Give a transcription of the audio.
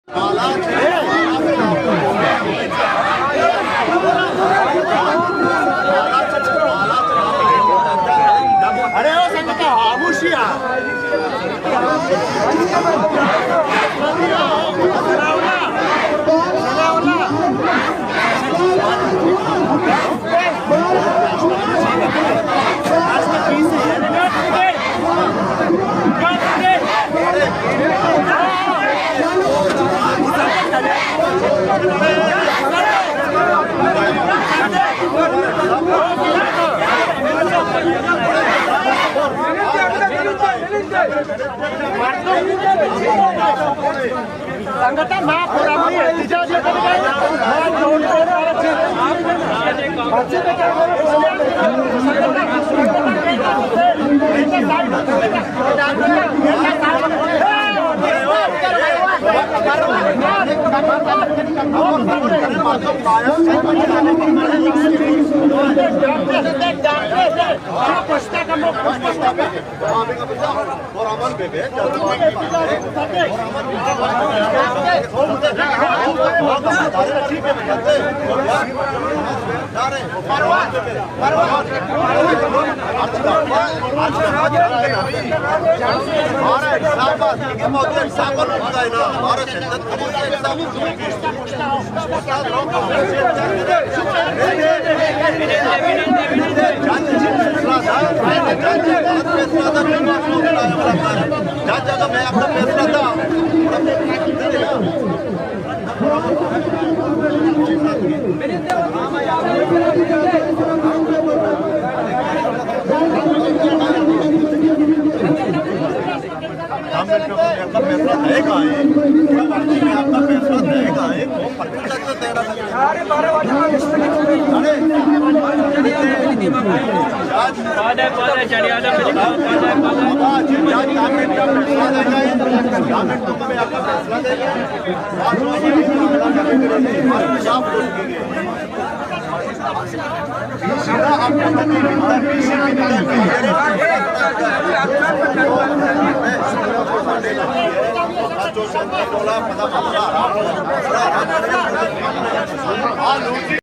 ارے او سنگت، خاموشی آ۔ سنگتاں، ما پورا احتجاج ءَ کنگ ءَ ایں۔ ما جوڑ ہم نے جو اپنا فیصلہ طے کا ہے، اپنا فیصلہ طے کا ہے، وہ پرچہ تک سے تیرا لگے۔ ارے، پادے، پادے، چڑھیا تھا، میرے گھر، پادے، پادے۔ جج، جج، جج، آپ کا فیصلہ دے گا۔ آپ کا فیصلہ دے گا۔